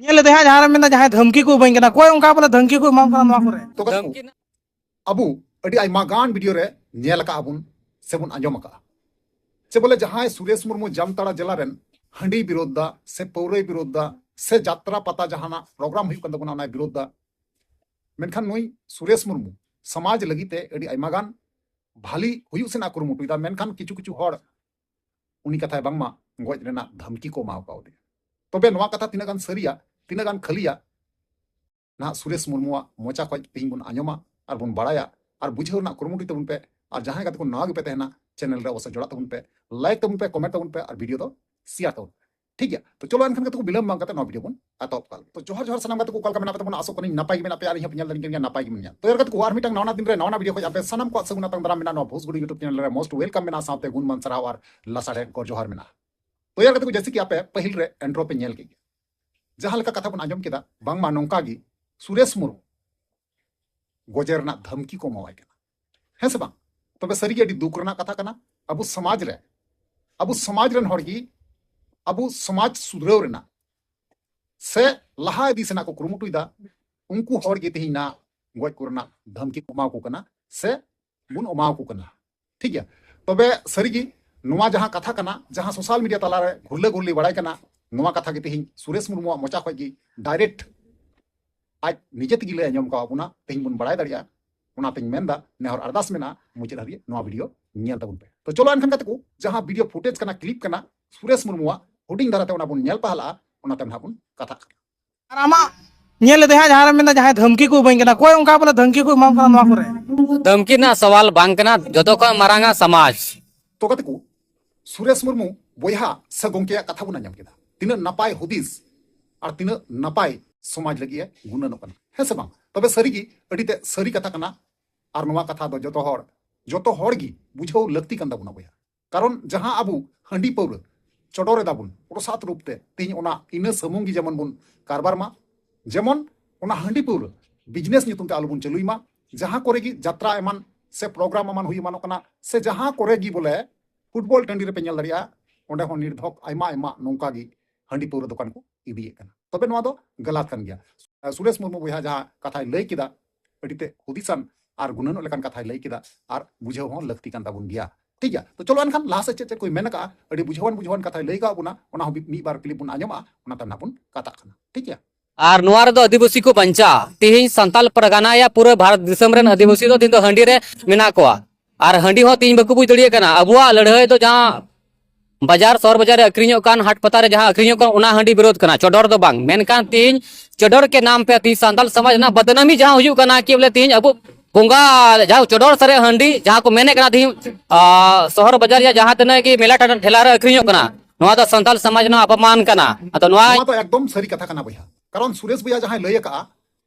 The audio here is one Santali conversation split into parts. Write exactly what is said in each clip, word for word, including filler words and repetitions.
ᱧᱮᱞ ᱞᱮᱫᱮ ᱦᱟᱸᱜ, ᱡᱟᱦᱟᱸ ᱨᱮ ᱢᱮᱱᱫᱟ ᱡᱟᱦᱟᱸᱭ ᱫᱷᱟᱹᱢᱠᱤ ᱠᱚ ᱮᱢᱟᱹᱧ ᱠᱟᱱᱟ, ᱚᱠᱚᱭ ᱚᱱᱠᱟ ᱵᱚᱞᱮ ᱫᱷᱟᱹᱢᱠᱤ ᱠᱚ ᱮᱢᱟᱢ ᱠᱟᱱᱟ ᱱᱚᱣᱟ ᱠᱚᱨᱮ? ᱛᱚ ᱠᱟᱛᱷᱟ ᱠᱚ, ᱟᱵᱚ ᱟᱹᱰᱤ ᱟᱭᱢᱟ ᱜᱟᱱ ᱵᱷᱤᱰᱤᱭᱳ ᱨᱮ ᱧᱮᱞ ᱟᱠᱟᱫᱼᱟ ᱵᱚᱱ ᱥᱮᱵᱚᱱ ᱟᱸᱡᱚᱢ ᱟᱠᱟᱫᱼᱟ, ᱪᱮ ᱵᱚᱞᱮ ᱡᱟᱦᱟᱸᱭ ᱥᱩᱨᱮᱥ ᱢᱩᱨᱢᱩ ᱡᱟᱢᱛᱟᱲᱟ ᱡᱮᱞᱟ ᱨᱮᱱ ᱦᱟᱺᱰᱤ ᱵᱤᱨᱳᱫᱷ ᱫᱟ ᱥᱮ ᱯᱟᱹᱣᱨᱟᱹᱭ ᱵᱤᱨᱳᱫᱷ ᱫᱟ ᱥᱮ ᱡᱟᱛᱨᱟ ᱯᱟᱛᱟ ᱡᱟᱦᱟᱱᱟᱜ ᱯᱨᱳᱜᱨᱟᱢ ᱦᱩᱭᱩᱜ ᱠᱟᱱ ᱛᱟᱵᱚᱱᱟ ᱚᱱᱟᱭ ᱵᱤᱨᱳᱫᱷ ᱫᱟ, ᱢᱮᱱᱠᱷᱟᱱ ᱱᱩᱭ ᱥᱩᱨᱮᱥ ᱢᱩᱨᱢᱩ ᱥᱚᱢᱟᱡᱽ ᱞᱟᱹᱜᱤᱫ ᱛᱮ ᱟᱹᱰᱤ ᱟᱭᱢᱟ ᱜᱟᱱ ᱵᱷᱟᱞᱤ ᱦᱩᱭᱩᱜ ᱥᱮᱱᱟᱜ ᱠᱩᱨᱩᱢᱩᱴᱩᱭᱮᱫᱟ, ᱢᱮᱱᱠᱷᱟᱱ ᱠᱤᱪᱷᱩ ᱠᱤᱪᱷᱩ ᱦᱚᱲ ᱩᱱᱤ ᱠᱟᱛᱷᱟᱭ ᱵᱟᱝᱢᱟ ᱜᱚᱡ ᱨᱮᱱᱟᱜ ᱫᱷᱟᱢᱠᱤ ᱠᱚ ᱮᱢᱟᱣ ᱠᱟᱣᱫᱮᱭᱟ᱾ ᱛᱚᱵᱮ ᱱᱚᱣᱟ ᱠᱟᱛᱷᱟ ᱛᱤᱱᱟᱹᱜ ᱜᱟᱱ ᱥᱟᱹᱨᱤᱭᱟ, ᱛᱤᱱᱟᱹᱜ ᱜᱟᱱ ᱠᱷᱟᱹᱞᱤᱭᱟ, ᱱᱟᱦᱟᱜ ᱥᱩᱨᱮᱥ ᱢᱩᱨᱢᱩᱣᱟᱜ ᱢᱚᱪᱟ ᱠᱷᱚᱱ ᱛᱮᱦᱮᱧ ᱵᱚᱱ ᱟᱸᱡᱚᱢᱟ ᱟᱨ ᱵᱚᱱ ᱵᱟᱲᱟᱭᱟ ᱟᱨ ᱵᱩᱡᱷᱟᱹᱣ ᱨᱮᱱᱟᱜ ᱠᱩᱨᱩᱢᱩᱴᱩᱭ ᱛᱟᱵᱚᱱ ᱯᱮ᱾ ᱟᱨ ᱡᱟᱦᱟᱸᱭ ᱜᱟᱛᱮ ᱠᱚ ᱱᱟᱣᱟ ᱜᱮᱯᱮ ᱛᱟᱦᱮᱱᱟ, ᱪᱮᱱᱮᱞ ᱨᱮ ᱚᱵᱚᱥᱥᱳᱭ ᱡᱚᱲᱟᱜ ᱛᱟᱵᱚᱱ ᱯᱮ, ᱞᱟᱭᱤᱠ ᱛᱟᱵᱚᱱ ᱯᱮ, ᱠᱚᱢᱮᱱᱴ ᱛᱟᱵᱚᱱ ᱯᱮ ᱟᱨ ᱵᱷᱤᱰᱤᱭᱳ ᱫᱚ ᱥᱮᱭᱟᱨ ᱛᱟᱵᱚᱱ ᱯᱮ᱾ ᱴᱷᱤᱠ ᱜᱮᱭᱟ, ᱛᱚ ᱪᱚᱞᱚ ᱮᱱᱠᱷᱟᱱ ᱜᱟᱛᱮ ᱠᱚ ᱵᱤᱞᱚᱢ ᱵᱟᱝ ᱠᱟᱛᱮ ᱱᱚᱣᱟ ᱵᱷᱤᱰᱤᱭᱳ ᱵᱚᱱ ᱮᱛᱚᱦᱚᱵ ᱠᱟᱜ ᱞᱮᱜᱮ᱾ ᱛᱚ ᱡᱚᱦᱟᱨ ᱡᱚᱦᱟᱨ ᱥᱟᱱᱟᱢ ᱜᱟᱛᱮ ᱠᱚ, ᱚᱠᱟ ᱞᱮᱠᱟ ᱢᱮᱱᱟᱜ ᱯᱮ ᱛᱟᱵᱚᱱᱟ? ᱟᱥᱚᱜ ᱠᱟᱹᱱᱟᱹᱧ ᱱᱟᱯᱟᱭ ᱜᱮ ᱢᱮᱱᱟᱜ ᱯᱮᱭᱟ, ᱟᱹᱞᱤᱧ ᱦᱚᱸ ᱯᱮ ᱧᱮᱞ ᱫᱟᱲᱮᱭᱟᱜ ᱠᱟᱱ ᱜᱮᱭᱟ ᱱᱟᱯᱟᱭ ᱜᱮ ᱢᱮᱱᱟᱜ ᱞᱤᱧᱟ᱾ ᱛᱚ ᱭᱟᱨ ᱜᱟᱛᱮ ᱠᱚ, ᱟᱨ ᱢᱤᱫᱴᱟᱝ ᱱᱟᱣᱟ ᱵᱷᱤᱰᱤᱭᱳ ᱠᱷᱚᱱ ᱟᱯᱮ ᱥᱟᱱᱟᱢ ᱠᱚᱣᱟᱜ ᱥᱟᱹᱜᱩᱱ ᱟᱛᱟᱝ ᱫᱟᱨᱟᱢ ᱢᱮᱱᱟᱜᱼᱟ᱾ ᱱᱚᱣᱟ ᱵᱷᱳᱡᱽᱜᱩᱲᱤ YouTube ᱪᱮᱱᱮᱞ ᱨᱮ most welcome ᱢᱮᱱᱟᱜᱼᱟ, ᱥᱟᱶᱛᱮ ᱜᱩᱱ ᱢᱟᱱ ᱥᱟᱨᱦᱟᱣ ᱟᱨ ᱞᱟᱥᱟᱲᱦᱮᱫ ᱜᱚᱨ ᱡᱚᱦᱟᱨ ᱢᱮᱱᱟᱜᱼᱟ᱾ ᱛᱚ ᱭᱟᱨ ᱜᱟᱛᱮ ᱠᱚ, ᱡᱮᱭᱥᱮ ᱠᱤ ᱟᱯᱮ ᱯᱟᱹᱦᱤᱞ ᱨᱮ ᱤᱱᱴᱨᱳ ᱯᱮ ᱧᱮᱞ ᱠᱮᱫ ᱜᱮᱭᱟ, ᱡᱟᱦᱟᱸ ᱞᱮᱠᱟ ᱠᱟᱛᱷᱟ ᱵᱚᱱ ᱟᱸᱡᱚᱢ ᱠᱮᱫᱟ, ᱵᱟᱝᱢᱟ ᱱᱚᱝᱠᱟ ᱜᱮ ᱥᱩᱨᱮᱥ ᱢᱩᱨᱢᱩ ᱜᱚᱡᱮ ᱨᱮᱱᱟᱜ ᱫᱷᱟᱢᱠᱤ ᱠᱚ ᱮᱢᱟᱣᱟᱭ ᱠᱟᱱᱟ, ᱦᱮᱸ ᱥᱮ ᱵᱟᱝ? ᱛᱚᱵᱮ ᱥᱟᱹᱨᱤᱜᱮ ᱟᱹᱰᱤ ᱫᱩᱠ ᱨᱮᱱᱟᱜ ᱠᱟᱛᱷᱟ ᱠᱟᱱᱟ᱾ ᱟᱵᱚ ᱥᱚᱢᱟᱡᱽ ᱨᱮ, ᱟᱵᱚ ᱥᱚᱢᱟᱡᱽ ᱨᱮᱱ ᱦᱚᱲ ᱜᱮ ᱟᱵᱚ ᱥᱚᱢᱟᱡᱽ ᱥᱩᱫᱷᱨᱟᱹᱣ ᱨᱮᱱᱟᱜ ᱥᱮ ᱞᱟᱦᱟ ᱤᱫᱤ ᱥᱮᱱᱟᱜ ᱠᱚ ᱠᱩᱨᱩᱢᱩᱴᱩᱭᱮᱫᱟ, ᱩᱱᱠᱩ ᱦᱚᱲ ᱜᱮ ᱛᱮᱦᱮᱧ ᱱᱟ ᱜᱚᱡ ᱠᱚᱨᱮᱱᱟᱜ ᱫᱷᱟᱢᱠᱤ ᱠᱚ ᱮᱢᱟ ᱠᱚ ᱠᱟᱱᱟ ᱥᱮ ᱵᱚᱱ ᱮᱢᱟ ᱠᱚ ᱠᱟᱱᱟ᱾ ᱴᱷᱤᱠ ᱜᱮᱭᱟ, ᱛᱚᱵᱮ ᱥᱟᱹᱨᱤᱜᱮ ᱱᱚᱣᱟ ᱡᱟᱦᱟᱸ ᱠᱟᱛᱷᱟ ᱠᱟᱱᱟ, ᱡᱟᱦᱟᱸ ᱥᱳᱥᱟᱞ ᱢᱤᱰᱤᱭᱟ ᱛᱟᱞᱟᱨᱮ ᱜᱷᱩᱨᱞᱟᱹ ᱜᱷᱩᱨᱞᱤ ᱵᱟᱲᱟᱭ ᱠᱟᱱᱟ, ᱱᱚᱣᱟ ᱠᱟᱛᱷᱟ ᱜᱮ ᱛᱮᱦᱮᱧ ᱥᱩᱨᱮᱥ ᱢᱩᱨᱢᱩᱣᱟᱜ ᱢᱚᱪᱟ ᱠᱷᱚᱱ ᱜᱮ ᱰᱟᱭᱨᱮᱠᱴ ᱟᱡ ᱱᱤᱡᱮ ᱛᱮᱜᱮ ᱞᱟᱹᱭ ᱟᱸᱡᱚᱢ ᱠᱟᱣᱟᱫ ᱵᱚᱱᱟ, ᱛᱮᱦᱮᱧ ᱵᱚᱱ ᱵᱟᱲᱟᱭ ᱫᱟᱲᱮᱭᱟᱜᱼᱟ᱾ ᱚᱱᱟᱛᱤᱧ ᱢᱮᱱᱫᱟ, ᱱᱮᱦᱚᱨ ᱟᱨᱫᱟᱥ ᱢᱮᱱᱟᱜᱼᱟ, ᱢᱩᱪᱟᱹᱫ ᱦᱟᱹᱵᱤᱡ ᱱᱚᱣᱟ ᱵᱷᱤᱰᱤᱭᱳ ᱧᱮᱞ ᱛᱟᱵᱚᱱ ᱯᱮ᱾ ᱛᱚ ᱪᱚᱞᱚ ᱮᱱᱠᱷᱟᱱ ᱜᱟᱛᱮ ᱠᱚ, ᱡᱟᱦᱟᱸ ᱵᱷᱤᱰᱤᱭᱳ ᱯᱷᱩᱴᱮᱡᱽ ᱠᱟᱱᱟ, ᱠᱞᱤᱯ ᱠᱟᱱᱟ ᱥᱩᱨᱮᱥ ᱢᱩᱨᱢᱩᱣᱟᱜ, ᱦᱩᱰᱤᱧ ᱫᱷᱟᱨᱟᱛᱮ ᱚᱱᱟ ᱵᱚᱱ ᱧᱮᱞ ᱯᱟᱦᱞᱟᱜᱼᱟ, ᱚᱱᱟᱛᱮ ᱱᱟᱦᱟᱜ ᱵᱚᱱ ᱠᱟᱛᱷᱟᱜ ᱠᱟᱱᱟ᱾ ᱟᱨ ᱟᱢᱟᱜ ᱧᱮᱞ ᱞᱮᱫᱮ ᱦᱟᱸᱜ, ᱡᱟᱦᱟᱸ ᱨᱮ ᱢᱮᱱᱫᱟ ᱡᱟᱦᱟᱸᱭ ᱫᱷᱟᱢᱠᱤ ᱠᱚ ᱮᱢᱟᱹᱧ ᱠᱟᱱᱟ, ᱚᱠᱚᱭ ᱚᱱᱠᱟ ᱵᱚᱞᱮ ᱫᱷᱟᱢᱠᱤ ᱠᱚ ᱮᱢᱟᱢ ᱠᱟᱱᱟ ᱱᱚᱣᱟ ᱠᱚᱨᱮ? ᱫᱷᱟᱢᱠᱤ ᱨᱮᱱᱟᱜ ᱥᱟᱣᱟᱞ ᱵᱟᱝ ᱠᱟᱱᱟ, ᱡᱚᱛᱚ ᱠᱷᱚᱱ ᱢᱟᱨᱟᱝ ᱟ ᱥᱚᱢᱟᱡᱽ᱾ ᱛᱚ ᱜᱟᱛᱮ ᱠᱚ, ᱥᱩᱨᱮᱥ ᱢᱩᱨᱢᱩ ᱵᱚᱭᱦᱟ ᱥᱮ ᱜᱚᱢᱠᱮᱭᱟᱜ ᱠᱟᱛᱷᱟ ᱵᱚᱱ ᱟᱸᱡᱚᱢ ᱠᱮᱫᱟ, ᱛᱤᱱᱟᱹᱜ ᱱᱟᱯᱟᱭ ᱦᱩᱫᱤᱥ ᱟᱨ ᱛᱤᱱᱟᱹᱜ ᱱᱟᱯᱟᱭ ᱥᱚᱢᱟᱡᱽ ᱞᱟᱹᱜᱤᱫ ᱮ ᱜᱩᱱᱟᱹᱱᱚᱜ ᱠᱟᱱᱟ, ᱦᱮᱸ ᱥᱮ ᱵᱟᱝ? ᱛᱚᱵᱮ ᱥᱟᱹᱨᱤᱜᱮ ᱟᱹᱰᱤ ᱛᱮ ᱥᱟᱹᱨᱤ ᱠᱟᱛᱷᱟ ᱠᱟᱱᱟ᱾ ᱟᱨ ᱱᱚᱣᱟ ᱠᱟᱛᱷᱟ ᱫᱚ ᱡᱚᱛᱚ ᱦᱚᱲ, ᱡᱚᱛᱚ ᱦᱚᱲ ᱜᱮ ᱵᱩᱡᱷᱟᱹᱣ ᱞᱟᱹᱠᱛᱤ ᱠᱟᱱ ᱛᱟᱵᱚᱱᱟ ᱵᱚᱭᱦᱟ᱾ ᱠᱟᱨᱚᱱ ᱡᱟᱦᱟᱸ ᱟᱵᱚ ᱦᱟᱺᱰᱤ ᱯᱟᱹᱣᱨᱟᱹ ᱪᱚᱰᱚᱨ ᱮᱫᱟ ᱵᱚᱱ ᱯᱨᱚᱥᱟᱫ ᱨᱩᱯ ᱛᱮ, ᱛᱮᱦᱮᱧ ᱚᱱᱟ ᱤᱱᱟᱹ ᱥᱩᱢᱩᱝ ᱜᱮ ᱡᱮᱢᱚᱱ ᱵᱚᱱ ᱠᱟᱨᱵᱟᱨ ᱢᱟ, ᱡᱮᱢᱚᱱ ᱚᱱᱟ ᱦᱟᱺᱰᱤ ᱯᱟᱹᱣᱨᱟᱹ ᱵᱤᱡᱽᱱᱮᱥ ᱧᱩᱛᱩᱢ ᱛᱮ ᱟᱞᱚ ᱵᱚᱱ ᱪᱟᱹᱞᱩᱭ ᱢᱟ᱾ ᱡᱟᱦᱟᱸ ᱠᱚᱨᱮ ᱜᱮ ᱡᱟᱛᱨᱟ ᱮᱢᱟᱱ ᱥᱮ ᱯᱨᱳᱜᱨᱟᱢ ᱮᱢᱟᱱ ᱦᱩᱭ ᱮᱢᱟᱱᱚᱜ ᱠᱟᱱᱟ, ᱥᱮ ᱡᱟᱦᱟᱸ ᱠᱚᱨᱮ ᱜᱮ ᱵᱚᱞᱮ ᱯᱷᱩᱴᱵᱚᱞ ᱴᱟᱺᱰᱤ ᱨᱮᱯᱮ ᱧᱮᱞ ᱫᱟᱲᱮᱭᱟᱜᱼᱟ, ᱚᱸᱰᱮ ᱦᱚᱸ ᱱᱤᱨᱫᱷᱚᱠ ᱟᱭᱢᱟ ᱟᱭᱢᱟ ᱱᱚᱝᱠᱟ ᱜᱮ ᱦᱟᱺᱰᱤ ᱯᱟᱹᱣᱨᱟᱹ ᱫᱚᱠᱟᱱ ᱠᱚ ᱤᱫᱤᱭᱮᱫ ᱠᱟᱱᱟ᱾ ᱛᱚᱵᱮ ᱱᱚᱣᱟ ᱫᱚ ᱜᱟᱞᱟᱛ ᱠᱟᱱ ᱜᱮᱭᱟ᱾ ᱥᱩᱨᱮᱥ ᱢᱩᱨᱢᱩ ᱵᱚᱭᱦᱟ ᱡᱟᱦᱟᱸ ᱠᱟᱛᱷᱟᱭ ᱞᱟᱹᱭ ᱠᱮᱫᱟ, ᱟᱹᱰᱤ ᱛᱮ ᱦᱩᱫᱤᱥᱟᱱ ᱟᱨ ᱜᱩᱱᱟᱹᱱᱚᱜ ᱞᱮᱠᱟᱱ ᱠᱟᱛᱷᱟᱭ ᱞᱟᱹᱭ ᱠᱮᱫᱟ, ᱟᱨ ᱵᱩᱡᱷᱟᱹᱣ ᱦᱚᱸ ᱞᱟᱹᱠᱛᱤ ᱠᱟᱱ ᱛᱟᱵᱚᱱ ᱜᱮᱭᱟ᱾ ᱴᱷᱤᱠ ᱜᱮᱭᱟ, ᱛᱚ ᱪᱚᱞᱚ ᱮᱱᱠᱷᱟᱱ ᱞᱟᱦᱟ ᱥᱮᱫ ᱪᱮᱫ ᱪᱮᱫ ᱠᱚᱭ ᱢᱮᱱ ᱠᱟᱜᱼᱟ, ᱟᱹᱰᱤ ᱵᱩᱡᱷᱟᱹᱣᱟᱱ ᱵᱩᱡᱷᱟᱹᱣᱟᱱ ᱠᱟᱛᱷᱟᱭ ᱞᱟᱹᱭ ᱠᱟᱜ ᱵᱚᱱᱟ, ᱚᱱᱟ ᱦᱚᱸ ᱢᱤᱫ ᱵᱟᱨ ᱠᱞᱤᱯ ᱵᱚᱱ ᱟᱸᱡᱚᱢᱟ, ᱚᱱᱟ ᱛᱟᱭᱚᱢ ᱱᱟᱜ ᱵᱚᱱ ᱠᱟᱛᱷᱟᱜ ᱠᱟᱱᱟ᱾ ᱴᱷᱤᱠ ᱜᱮᱭᱟ? ᱟᱨ ᱱᱚᱣᱟ ᱨᱮᱫᱚ ᱟᱹᱫᱤᱵᱟᱹᱥᱤ ᱠᱚ ᱵᱟᱧᱪᱟᱜᱼᱟ᱾ ᱛᱮᱦᱮᱧ ᱥᱟᱱᱛᱟᱞ ᱯᱟᱨᱜᱟᱱᱟ ᱭᱟ ᱯᱩᱨᱟᱹ ᱵᱷᱟᱨᱚᱛ ᱫᱤᱥᱚᱢ ᱨᱮᱱ ᱟᱹᱫᱤᱵᱟᱹᱥᱤ ᱫᱚ ᱛᱮᱦᱮᱧ ᱫᱚ ᱦᱟᱺᱰᱤ ᱨᱮ ᱢᱮᱱᱟᱜ ᱠᱚᱣᱟ᱾ ᱟᱨ ᱦᱟᱺᱰᱤ ᱦᱚᱸ ᱛᱮᱦᱮᱧ ᱵᱟᱠᱚ ᱵᱩᱡᱽ ᱫᱟᱲᱮᱭᱟᱜ ᱠᱟᱱᱟ᱾ ᱟᱵᱚᱣᱟᱜ ᱞᱟᱹᱲᱦᱟᱹᱭ ᱫᱚ ᱡᱟᱦᱟᱸ ᱵᱟᱡᱟᱨ, ᱥᱚᱦᱚᱨ ᱵᱟᱡᱟᱨ ᱨᱮ ᱟᱹᱠᱷᱨᱤᱧᱚᱜ ᱠᱟᱱ, ᱦᱟᱴ ᱯᱟᱛᱟ ᱨᱮ ᱡᱟᱦᱟᱸ ᱟᱹᱠᱷᱨᱤᱧᱚᱜ ᱠᱟᱱ, ᱚᱱᱟ ᱦᱟᱺᱰᱤ ᱵᱤᱨᱳᱫᱷ ᱠᱟᱱᱟ, ᱪᱚᱰᱚᱨ ᱫᱚ ᱵᱟᱝ᱾ ᱢᱮᱱᱠᱷᱟᱱ ᱛᱮᱦᱮᱧ ᱪᱚᱰᱚᱨ ᱠᱮ ᱱᱟᱢ ᱯᱮ ᱛᱮᱦᱮᱧ ᱥᱟᱱᱛᱟᱞ ᱥᱚᱢᱟᱡᱽ ᱨᱮᱱᱟᱜ ᱵᱚᱫᱱᱟᱢᱤ ᱡᱟᱦᱟᱸ ᱦᱩᱭᱩᱜ ᱠᱟᱱᱟ, ᱠᱤ ᱵᱚᱞᱮ ᱛᱮᱦᱮᱧ ᱟᱵᱚ ᱵᱚᱸᱜᱟ ᱡᱟᱦᱟᱸ ᱪᱚᱰᱚᱨ ᱥᱟᱨᱮᱡ ᱦᱟᱺᱰᱤ ᱡᱟᱦᱟᱸ ᱠᱚ ᱢᱮᱱᱮᱫ ᱠᱟᱱᱟ ᱛᱮᱦᱮᱧ, ᱟ, ᱥᱚᱦᱚᱨ ᱵᱟᱡᱟᱨ ᱨᱮᱭᱟᱜ ᱡᱟᱦᱟᱸ ᱛᱤᱱᱟᱹᱜ ᱜᱮ ᱢᱮᱞᱟ ᱴᱟᱴᱟ ᱴᱷᱮᱞᱟ ᱨᱮ ᱟᱹᱠᱷᱨᱤᱧᱚᱜ ᱠᱟᱱᱟ, ᱱᱚᱣᱟ ᱫᱚ ᱥᱟᱱᱛᱟᱞ ᱥᱚᱢᱟᱡᱽ ᱨᱮᱱᱟᱜ ᱟᱯᱚᱢᱟᱱ ᱠᱟᱱᱟ᱾ ᱟᱫᱚ ᱱᱚᱣᱟ ᱱᱚᱣᱟ ᱫᱚ ᱮᱠᱫᱚᱢ ᱥᱟᱹᱨᱤ ᱠᱟᱛᱷᱟ ᱠᱟᱱᱟ ᱵᱚᱭᱦᱟ, ᱠᱟᱨᱚᱱ ᱥᱩᱨᱮᱥ ᱵᱚᱭᱦᱟ ᱡᱟᱦᱟᱸᱭ ᱞᱟᱹᱭ ᱟᱠᱟᱜᱼᱟ,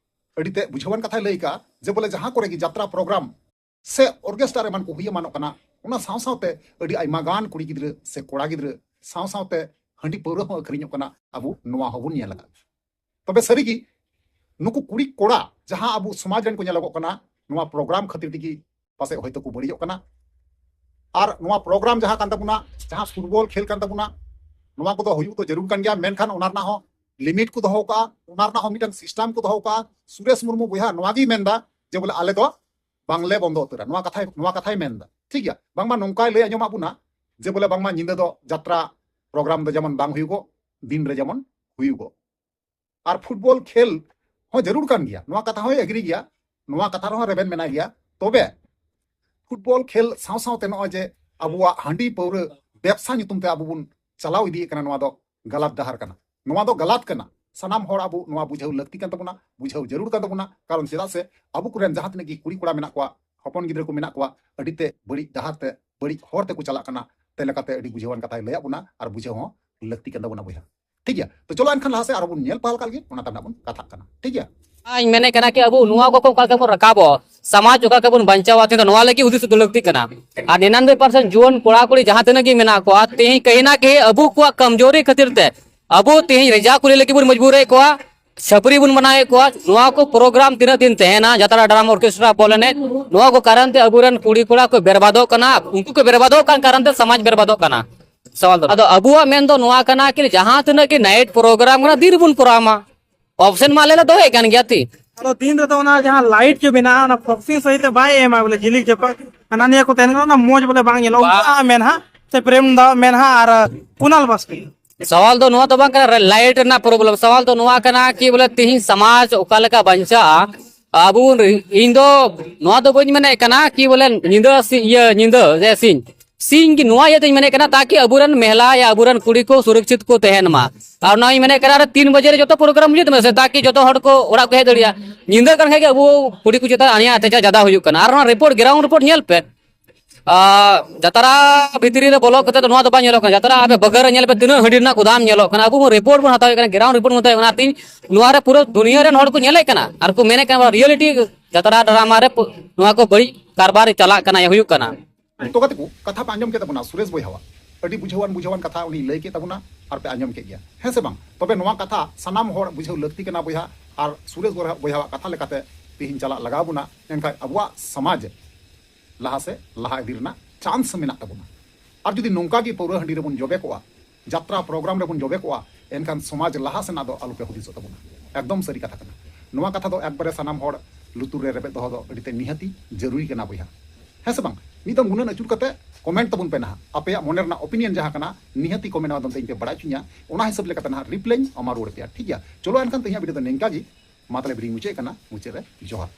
ᱟᱹᱰᱤ ᱛᱮ ᱵᱩᱡᱷᱟᱹᱣᱟᱱ ᱠᱟᱛᱷᱟᱭ ᱞᱟᱹᱭ ᱟᱠᱟᱜᱼᱟ, ᱡᱮ ᱵᱚᱞᱮ ᱡᱟᱦᱟᱸ ᱠᱚᱨᱮ ᱜᱮ ᱡᱟᱛᱨᱟ ᱯᱨᱳᱜᱨᱟᱢ ᱥᱮ ᱚᱨᱜᱮᱥᱴᱟᱨ ᱮᱢᱟᱱ ᱠᱚ ᱦᱩᱭ ᱮᱢᱟᱱᱚᱜ ᱠᱟᱱᱟ, ᱚᱱᱟ ᱥᱟᱶ ᱥᱟᱶᱛᱮ ᱟᱹᱰᱤ ᱟᱭᱢᱟ ᱜᱟᱱ ᱠᱩᱲᱤ ᱜᱤᱫᱽᱨᱟᱹ ᱥᱮ ᱠᱚᱲᱟ ᱜᱤᱫᱽᱨᱟᱹ ᱥᱟᱶ ᱥᱟᱶᱛᱮ ᱦᱟᱺᱰᱤ ᱯᱟᱹᱣᱨᱟᱹ ᱦᱚᱸ ᱟᱹᱠᱷᱨᱤᱧᱚᱜ ᱠᱟᱱᱟ, ᱟᱵᱚ ᱱᱚᱣᱟ ᱦᱚᱸᱵᱚᱱ ᱧᱮᱞ ᱟᱠᱟᱫ᱾ ᱛᱚᱵᱮ ᱥᱟᱹᱨᱤᱜᱮ ᱱᱩᱠᱩ ᱠᱩᱲᱤ ᱠᱚᱲᱟ ᱡᱟᱦᱟᱸ ᱟᱵᱚ ᱥᱚᱢᱟᱡᱽ ᱨᱮᱱ ᱠᱚ ᱧᱮᱞᱚᱜᱚᱜ ᱠᱟᱱᱟ, ᱱᱚᱣᱟ ᱯᱨᱳᱜᱨᱟᱢ ᱠᱷᱟᱹᱛᱤᱨ ᱛᱮᱜᱮ ᱯᱟᱥᱮᱡ ᱦᱚᱭᱛᱳ ᱠᱚ ᱵᱟᱹᱲᱤᱡᱚᱜ ᱠᱟᱱᱟ᱾ ᱟᱨ ᱱᱚᱣᱟ ᱯᱨᱳᱜᱨᱟᱢ ᱡᱟᱦᱟᱸ ᱠᱟᱱ ᱛᱟᱵᱚᱱᱟ, ᱡᱟᱦᱟᱸ ᱯᱷᱩᱴᱵᱚᱞ ᱠᱷᱮᱞ ᱠᱟᱱ ᱛᱟᱵᱚᱱᱟ, ᱱᱚᱣᱟ ᱠᱚᱫᱚ ᱦᱩᱭᱩᱜ ᱫᱚ ᱡᱟᱹᱨᱩᱲ ᱠᱟᱱ ᱜᱮᱭᱟ, ᱢᱮᱱᱠᱷᱟᱱ ᱚᱱᱟ ᱨᱮᱱᱟᱜ ᱦᱚᱸ ᱞᱤᱢᱤᱴ ᱠᱚ ᱫᱚᱦᱚ ᱠᱟᱜᱼᱟ, ᱚᱱᱟ ᱨᱮᱱᱟᱜ ᱦᱚᱸ ᱢᱤᱫᱴᱟᱝ ᱥᱤᱥᱴᱮᱢ ᱠᱚ ᱫᱚᱦᱚ ᱠᱟᱜᱼᱟ᱾ ᱥᱩᱨᱮᱥ ᱢᱩᱨᱢᱩ ᱵᱚᱭᱦᱟ ᱱᱚᱣᱟ ᱜᱮᱭ ᱢᱮᱱᱫᱟ ᱡᱮ ᱵᱚᱞᱮ ᱟᱞᱮ ᱫᱚ ᱵᱟᱝᱞᱮ ᱵᱚᱱᱫᱚ ᱩᱛᱟᱹᱨᱟ, ᱱᱚᱣᱟ ᱠᱟᱛᱷᱟᱭ, ᱱᱚᱣᱟ ᱠᱟᱛᱷᱟᱭ ᱢᱮᱱᱫᱟ᱾ ᱴᱷᱤᱠ ᱜᱮᱭᱟ, ᱵᱟᱝᱢᱟ ᱱᱚᱝᱠᱟᱭ ᱞᱟᱹᱭ ᱟᱸᱡᱚᱢᱟᱜ ᱵᱚᱱᱟ ᱡᱮ ᱵᱚᱞᱮ ᱵᱟᱝᱢᱟ ᱧᱤᱫᱟᱹ ᱫᱚ ᱡᱟᱛᱨᱟ ᱯᱨᱳᱜᱨᱟᱢ ᱫᱚ ᱡᱮᱢᱚᱱ ᱵᱟᱝ ᱦᱩᱭᱩᱜᱚᱜ, ᱫᱤᱱ ᱨᱮ ᱡᱮᱢᱚᱱ ᱦᱩᱭᱩᱜᱚᱜ᱾ ᱟᱨ ᱯᱷᱩᱴᱵᱚᱞ ᱠᱷᱮᱞ ᱦᱚᱸ ᱡᱟᱹᱨᱩᱲ ᱠᱟᱱ ᱜᱮᱭᱟ, ᱱᱚᱣᱟ ᱠᱟᱛᱷᱟ ᱦᱚᱸᱭ ᱮᱜᱽᱨᱤ ᱜᱮᱭᱟ, ᱱᱚᱣᱟ ᱠᱟᱛᱷᱟ ᱨᱮᱦᱚᱸ ᱨᱮᱵᱮᱱ ᱢᱮᱱᱟᱭ ᱜᱮᱭᱟ᱾ ᱛᱚᱵᱮ ᱯᱷᱩᱴᱵᱚᱞ ᱠᱷᱮᱞ ᱥᱟᱶ ᱥᱟᱶᱛᱮ ᱱᱚᱜᱼᱚᱭ ᱡᱮ ᱟᱵᱚᱣᱟᱜ ᱦᱟᱺᱰᱤ ᱯᱟᱹᱣᱨᱟᱹ ᱵᱮᱵᱽᱥᱟ ᱧᱩᱛᱩᱢ ᱛᱮ ᱟᱵᱚ ᱵᱚᱱ ᱪᱟᱞᱟᱣ ᱤᱫᱤᱭᱮᱫ ᱠᱟᱱᱟ, ᱱᱚᱣᱟ ᱫᱚ ᱜᱟᱞᱟᱛ ᱰᱟᱦᱟᱨ ᱠᱟᱱᱟ᱾ ᱱᱚᱣᱟ ᱫᱚ ᱜᱟᱞᱟᱛ ᱠᱟᱱᱟ᱾ ᱥᱟᱱᱟᱢ ᱦᱚᱲ ᱟᱵᱚ ᱱᱚᱣᱟ ᱵᱩᱡᱷᱟᱹᱣ ᱞᱟᱹᱠᱛᱤ ᱠᱟᱱ ᱛᱟᱵᱚᱱᱟ, ᱵᱩᱡᱷᱟᱹᱣ ᱡᱟᱹᱨᱩᱲ ᱠᱟᱱ ᱛᱟᱵᱚᱱᱟ᱾ ᱠᱟᱨᱚᱱ ᱪᱮᱫᱟᱜ ᱥᱮ ᱟᱵᱚ ᱠᱚᱨᱮᱱ ᱡᱟᱦᱟᱸ ᱛᱤᱱᱟᱹᱜ ᱜᱮ ᱠᱩᱲᱤ ᱠᱚᱲᱟ ᱢᱮᱱᱟᱜ ᱠᱚᱣᱟ, ᱦᱚᱯᱚᱱ ᱜᱤᱫᱽᱨᱟᱹ ᱠᱚ ᱢᱮᱱᱟᱜ ᱠᱚᱣᱟ, ᱟᱹᱰᱤ ᱛᱮ ᱵᱟᱹᱲᱤᱡ ᱰᱟᱦᱟᱨ ᱛᱮ, ᱵᱟᱹᱲᱤᱡ ᱦᱚᱨ ᱛᱮᱠᱚ ᱪᱟᱞᱟᱜ ᱠᱟᱱᱟ᱾ ᱛᱮ ᱞᱮᱠᱟᱛᱮ ᱟᱹᱰᱤ ᱵᱩᱡᱷᱟᱹᱣᱟᱱ ᱠᱟᱛᱷᱟᱭ ᱞᱟᱹᱭᱟᱫ ᱵᱚᱱᱟ ᱟᱨ ᱵᱩᱡᱷᱟᱹᱣ ᱦᱚᱸ ᱞᱟᱹᱠᱛᱤ ᱠᱟᱱ ᱛᱟᱵᱚᱱᱟ ᱵᱚᱭᱦᱟ᱾ ᱴᱷᱤᱠ ᱜᱮᱭᱟ, ᱛᱚ ᱪᱚᱞᱚ ᱮᱱᱠᱷᱟᱱ ᱞᱟᱦᱟ ᱥᱮᱫ ᱟᱨᱚ ᱵᱚᱱ ᱧᱮᱞ ᱯᱟᱦᱟᱞ ᱠᱟᱜ ᱞᱮᱜᱮ, ᱚᱱᱟ ᱛᱟᱭᱚᱢ ᱱᱟᱜ ᱵᱚᱱ ᱠᱟᱛᱷᱟᱜ ᱠᱟᱱᱟ᱾ ᱴᱷᱤᱠ ᱜᱮᱭᱟ? ᱤᱧ ᱢᱮᱱᱮᱫ ᱠᱟᱱᱟ ᱠᱤ ᱟᱵᱚ ᱱᱚᱣᱟ ᱠᱚ ᱚᱠᱟ ᱞᱮᱠᱟ ᱵᱚᱱ ᱨᱟᱠᱟᱵᱚᱜ, ᱥᱚᱢᱟᱡᱽ ᱚᱠᱟ ᱞᱮᱠᱟ ᱵᱚᱱ ᱵᱟᱧᱪᱟᱣᱟ, ᱛᱮᱦᱮᱧ ᱫᱚ ᱱᱚᱣᱟ ᱞᱟᱹᱜᱤᱫ ᱦᱩᱫᱤᱥ ᱩᱫᱩᱜ ᱞᱟᱹᱠᱛᱤ ᱠᱟᱱᱟ᱾ ᱟᱨ ᱱᱤᱱᱟᱱᱵᱵᱳᱭ ᱯᱟᱨᱥᱮᱱᱴ ᱡᱩᱣᱟᱹᱱ ᱠᱚᱲᱟ ᱠᱩᱲᱤ ᱡᱟᱦᱟᱸ ᱛᱤᱱᱟᱹᱜ ᱜᱮ ᱢᱮᱱᱟᱜ ᱠᱚᱣᱟ, ᱛᱮᱦᱮᱧ ᱠᱟᱹᱦᱤ ᱱᱟ ᱠᱟᱹᱦᱤ ᱟᱵᱚ ᱠᱚᱣᱟᱜ ᱠᱚᱢᱡᱳᱨᱤ ᱠᱷᱟᱹᱛᱤᱨ ᱛᱮ ᱟᱵᱚ ᱛᱮᱦᱮᱧ ᱨᱮᱡᱟ ᱠᱩᱞᱤ ᱞᱟᱹᱜᱤᱫ ᱵᱚᱱ ᱢᱚᱡᱽᱵᱩᱨᱮᱫ ᱠᱚᱣᱟ, ᱪᱷᱟᱹᱯᱨᱤ ᱵᱚᱱ ᱵᱮᱱᱟᱣᱮᱫ ᱠᱚᱣᱟ᱾ ᱱᱚᱣᱟ ᱠᱚ ᱯᱨᱳᱜᱨᱟᱢ ᱛᱤᱱᱟᱹᱜ ᱫᱤᱱ ᱛᱟᱦᱮᱱᱟ, ᱡᱟᱛᱨᱟ, ᱰᱨᱟᱢᱟ, ᱚᱨᱠᱮᱥᱴᱨᱟ, ᱵᱚᱞ ᱮᱱᱮᱡ, ᱱᱚᱣᱟ ᱠᱚ ᱠᱟᱨᱚᱱ ᱛᱮ ᱟᱵᱚᱨᱮᱱ ᱠᱩᱲᱤ ᱠᱚᱲᱟ ᱠᱚ ᱵᱮᱨᱵᱟᱫᱚᱜ ᱠᱟᱱᱟ᱾ ᱩᱱᱠᱩ ᱠᱚ ᱵᱮᱨᱵᱟᱫᱚᱜ ᱠᱟᱱ ᱠᱟᱨᱚᱱ ᱛᱮ ᱥᱚᱢᱟᱡᱽ ᱵᱮᱨᱵᱟᱫᱚᱜ ᱠᱟᱱᱟ᱾ ᱥᱟᱣᱟᱞ ᱫᱚ ᱟᱫᱚ ᱟᱵᱚᱣᱟᱜ ᱢᱮᱱ ᱫᱚ ᱱᱚᱣᱟ ᱠᱟᱱᱟ ᱠᱤ ᱡᱟᱦᱟᱸ ᱛᱤᱱᱟᱹᱜ ᱜᱮ ᱱᱟᱭᱤᱴ ᱯᱨᱳᱜᱨᱟᱢ ᱠᱟᱱᱟ, ᱫᱤᱱ ᱨᱮᱵᱚᱱ ᱠᱚᱨᱟᱣ ᱢᱟ᱾ ᱚᱯᱥᱮᱱ ᱢᱟ ᱟᱞᱮ ᱞᱮ ᱫᱚᱦᱚᱭᱮᱫ ᱠᱟᱱ ᱜᱮᱭᱟ ᱛᱤ᱾ ᱟᱫᱚ ᱫᱤᱱ ᱨᱮᱫᱚ ᱚᱱᱟ ᱡᱟᱦᱟᱸ ᱞᱟᱭᱤᱴ ᱡᱮ ᱢᱮᱱᱟᱜᱼᱟ, ᱚᱱᱟ ᱯᱨᱚᱠᱥᱤ ᱥᱚᱦᱤ ᱛᱮ ᱵᱟᱭ ᱮᱢᱟ, ᱵᱚᱞᱮ ᱡᱤᱞᱤᱠ ᱡᱟᱯᱟᱜ ᱦᱟᱱᱟ ᱱᱤᱭᱟᱹ ᱠᱚ ᱛᱟᱦᱮᱱ ᱠᱟᱱᱟ, ᱚᱱᱟ ᱢᱚᱡᱽ ᱵᱚᱞᱮ ᱵᱟᱝ ᱧᱮᱞᱚᱜᱼᱟ᱾ ᱵᱟᱝ᱾ ᱚᱱᱠᱟ ᱢᱮᱱ ᱦᱟᱸᱜ, ᱥᱮ ᱯᱨᱮᱢ ᱫᱟ ᱢᱮᱱ ᱦᱟᱸᱜ, ᱟᱨ ᱠᱩᱱᱟᱞ ᱵᱟᱥᱠᱮ᱾ ᱥᱟᱣᱟᱞ ᱫᱚ ᱱᱚᱣᱟ ᱫᱚ ᱵᱟᱝ ᱠᱟᱱᱟ, ᱞᱟᱭᱤᱴ ᱨᱮᱱᱟᱜ ᱯᱨᱚᱵᱞᱮᱢ᱾ ᱥᱟᱣᱟᱞ ᱫᱚ ᱱᱚᱣᱟ ᱠᱟᱱᱟ ᱠᱤ ᱵᱚᱞᱮ ᱛᱤᱦᱤᱧ ᱥᱚᱢᱟᱡᱽ ᱚᱠᱟ ᱞᱮᱠᱟ ᱵᱟᱧᱪᱟᱜᱼᱟ, ᱟᱵᱚ ᱵᱚᱱ ᱨᱤ-, ᱤᱧ ᱫᱚ ᱱᱚᱣᱟ ᱫᱚ ᱵᱟᱹᱧ ᱢᱮᱱᱮᱫ ᱠᱟᱱᱟ ᱠᱤ ᱵᱚᱞᱮ ᱧᱤᱫᱟᱹ ᱥᱤ-, ᱤᱭᱟᱹ ᱧᱤᱫᱟᱹ ᱥᱮ ᱥᱤᱧ, ᱥᱤᱧ ᱜᱮ ᱱᱚᱣᱟ ᱤᱭᱟᱹ ᱛᱤᱧ ᱢᱮᱱᱮᱫ ᱠᱟᱱᱟ, ᱛᱟᱠᱤ ᱟᱵᱚᱨᱮᱱ ᱢᱮᱦᱞᱟ ᱭᱟ ᱟᱵᱚᱨᱮᱱ ᱠᱩᱲᱤ ᱠᱚ ᱥᱩᱨᱚᱠᱪᱷᱤᱛ ᱠᱚ ᱛᱟᱦᱮᱱ ᱢᱟ᱾ ᱟᱨ ᱱᱚᱣᱟᱧ ᱢᱮᱱᱮᱫ ᱠᱟᱱᱟ, ᱟᱨ ᱛᱤᱱ ᱵᱟᱡᱮ ᱨᱮ ᱡᱚᱛᱚ ᱯᱨᱳᱜᱨᱟᱢ ᱢᱩᱪᱟᱹᱫ ᱢᱮ ᱥᱮ, ᱛᱟᱠᱤ ᱡᱚᱛᱚ ᱦᱚᱲ ᱠᱚ ᱚᱲᱟᱜ ᱠᱚ ᱦᱮᱡ ᱫᱟᱲᱮᱭᱟᱜᱼᱟ᱾ ᱧᱤᱫᱟᱹ ᱠᱟᱱ ᱠᱷᱟᱡ ᱜᱮ ᱟᱵᱚ ᱠᱩᱲᱤ ᱠᱚ ᱪᱮᱛᱟᱱ ᱟᱱᱭᱟᱭ ᱚᱛᱛᱟᱪᱟᱨ ᱡᱟᱫᱟ ᱦᱩᱭᱩᱜ ᱠᱟᱱᱟ᱾ ᱟᱨ ᱚᱱᱟ ᱨᱤᱯᱳᱨᱴ, ᱜᱨᱟᱣᱩᱱᱰ ᱨᱤᱯᱳᱨᱴ ᱧᱮᱞ ᱯᱮ᱾ ᱟᱨ ᱡᱟᱛᱨᱟ ᱵᱷᱤᱛᱨᱤ ᱨᱮ ᱵᱚᱞᱚ ᱠᱟᱛᱮ ᱫᱚ ᱱᱚᱣᱟ ᱫᱚ ᱵᱟᱝ ᱧᱮᱞᱚᱜ ᱠᱟᱱᱟ᱾ ᱡᱟᱛᱨᱟ ᱟᱯᱮ ᱵᱟᱜᱟᱨ ᱨᱮ ᱧᱮᱞ ᱯᱮ, ᱛᱤᱱᱟᱹᱜ ᱦᱟᱺᱰᱤ ᱨᱮᱱᱟᱜ ᱜᱩᱫᱟᱢ ᱧᱮᱞᱚᱜ ᱠᱟᱱᱟ᱾ ᱟᱵᱚ ᱵᱚᱱ ᱨᱤᱯᱳᱨᱴ ᱵᱚᱱ ᱦᱟᱛᱟᱣᱮᱫ ᱠᱟᱱᱟ, ᱜᱨᱟᱣᱩᱱᱰ ᱨᱤᱯᱳᱨᱴ ᱵᱚᱱ ᱦᱟᱛᱟᱣᱮᱫ ᱠᱟᱱᱟ᱾ ᱛᱤᱧ ᱱᱚᱣᱟ ᱨᱮ ᱯᱩᱨᱟᱹ ᱫᱩᱱᱤᱭᱟᱹ ᱨᱮᱱ ᱦᱚᱲ ᱠᱚ ᱧᱮᱞᱮᱫ ᱠᱟᱱᱟ ᱟᱨ ᱠᱚ ᱢᱮᱱᱮᱫ ᱠᱟᱱᱟ, ᱨᱤᱭᱮᱞᱤᱴᱤ ᱡᱟᱛᱨᱟ ᱰᱨᱟᱢᱟ ᱨᱮ ᱯᱩ-, ᱱᱚᱣᱟ ᱠᱚ ᱵᱟᱹᱲᱤᱡ ᱠᱟᱨᱵᱟᱨ ᱪᱟᱞᱟᱜ ᱠᱟᱱᱟ, ᱦᱩᱭᱩᱜ ᱠᱟᱱᱟ᱾ ᱛᱚ ᱜᱟᱛᱮ ᱠᱚ, ᱠᱟᱛᱷᱟ ᱯᱮ ᱟᱸᱡᱚᱢ ᱠᱮᱫ ᱛᱟᱵᱚᱱᱟ ᱥᱩᱨᱮᱥ ᱵᱚᱭᱦᱟᱣᱟᱜ, ᱟᱹᱰᱤ ᱵᱩᱡᱷᱟᱹᱣᱟᱱ ᱵᱩᱡᱷᱟᱹᱣᱟᱱ ᱠᱟᱛᱷᱟ ᱩᱱᱤᱭ ᱞᱟᱹᱭ ᱠᱮᱫ ᱛᱟᱵᱚᱱᱟ ᱟᱨ ᱯᱮ ᱟᱸᱡᱚᱢ ᱠᱮᱫ ᱜᱮᱭᱟ, ᱦᱮᱸ ᱥᱮ ᱵᱟᱝ? ᱛᱚᱵᱮ ᱱᱚᱣᱟ ᱠᱟᱛᱷᱟ ᱥᱟᱱᱟᱢ ᱦᱚᱲ ᱵᱩᱡᱷᱟᱹᱣ ᱞᱟᱹᱠᱛᱤ ᱠᱟᱱᱟ ᱵᱚᱭᱦᱟ, ᱟᱨ ᱥᱩᱨᱮᱥ ᱵᱚᱭᱦᱟ-, ᱵᱚᱭᱦᱟᱣᱟᱜ ᱠᱟᱛᱷᱟ ᱞᱮᱠᱟᱛᱮ ᱛᱤᱦᱤᱧ ᱪᱟᱞᱟᱜ ᱞᱟᱜᱟᱣ ᱵᱚᱱᱟ, ᱮᱱᱠᱷᱟᱱ ᱟᱵᱚᱣᱟᱜ ᱥᱚᱢᱟᱡᱽ ᱞᱟᱦᱟ ᱥᱮᱫ ᱞᱟᱦᱟ ᱤᱫᱤ ᱨᱮᱱᱟᱜ ᱪᱟᱱᱥ ᱢᱮᱱᱟᱜ ᱛᱟᱵᱚᱱᱟ᱾ ᱟᱨ ᱡᱩᱫᱤ ᱱᱚᱝᱠᱟ ᱜᱮ ᱯᱟᱹᱣᱨᱟᱹ ᱦᱟᱺᱰᱤ ᱨᱮᱵᱚᱱ ᱡᱚᱵᱮ ᱠᱚᱜᱼᱟ, ᱡᱟᱛᱨᱟ ᱯᱨᱳᱜᱨᱟᱢ ᱨᱮᱵᱚᱱ ᱡᱚᱵᱮ ᱠᱚᱜᱼᱟ, ᱮᱱᱠᱷᱟᱱ ᱥᱚᱢᱟᱡᱽ ᱞᱟᱦᱟ ᱥᱮᱱᱟᱜ ᱫᱚ ᱟᱞᱚᱯᱮ ᱦᱩᱫᱤᱥᱚᱜ ᱛᱟᱵᱚᱱᱟ᱾ ᱮᱠᱫᱚᱢ ᱥᱟᱹᱨᱤ ᱠᱟᱛᱷᱟ ᱠᱟᱱᱟ᱾ ᱱᱚᱣᱟ ᱠᱟᱛᱷᱟ ᱫᱚ ᱮᱠᱵᱟᱨᱮ ᱥᱟᱱᱟᱢ ᱦᱚᱲ ᱞᱩᱛᱩᱨ ᱨᱮ ᱨᱮᱵᱮᱫ ᱫᱚᱦᱚ ᱫᱚ ᱟᱹᱰᱤ ᱛᱮ ᱱᱤᱦᱟᱹᱛᱤ ᱡᱟᱹᱨᱩᱨᱤ ᱠᱟᱱᱟ ᱵᱚᱭᱦᱟ, ᱦᱮᱸ ᱥᱮ ᱵᱟᱝ? ᱢᱤᱫ ᱫᱚᱢ ᱜᱩᱱᱟᱹᱱ ᱟᱹᱪᱩᱨ ᱠᱟᱛᱮ ᱠᱚᱢᱮᱱᱴ ᱛᱟᱵᱚᱱ ᱯᱮ ᱱᱟᱦᱟᱜ, ᱟᱯᱮᱭᱟᱜ ᱢᱚᱱᱮ ᱨᱮᱱᱟᱜ ᱚᱯᱤᱱᱤᱭᱚᱱ ᱡᱟᱦᱟᱸ ᱠᱟᱱᱟ, ᱱᱤᱦᱟᱹᱛᱤ ᱠᱚᱢᱮᱱᱴ ᱢᱟᱫᱽᱫᱷᱚᱢ ᱛᱮ ᱤᱧ ᱯᱮ ᱵᱟᱲᱟᱭ ᱦᱚᱪᱚᱧᱟ, ᱚᱱᱟ ᱦᱤᱥᱟᱹᱵ ᱞᱮᱠᱟᱛᱮ ᱱᱟᱦᱟᱜ ᱨᱤᱯᱞᱟᱭᱤᱧ ᱮᱢᱟ ᱨᱩᱣᱟᱹᱲ ᱯᱮᱭᱟ, ᱴᱷᱤᱠ ᱜᱮᱭᱟ? ᱪᱚᱞᱚ ᱮᱱᱠᱷᱟᱱ ᱛᱮᱦᱮᱧᱟᱜ ᱵᱷᱤᱰᱤᱭᱳ ᱫᱚ ᱱᱤᱝᱠᱟ ᱜᱮ, ᱢᱟ ᱛᱟᱦᱞᱮ ᱵᱷᱤᱰᱤᱭᱳᱧ ᱢᱩᱪᱟᱹᱫ ᱠᱟᱱᱟ, ᱢᱩᱪᱟᱹᱫ ᱨᱮ ᱡᱚᱦᱟᱨ᱾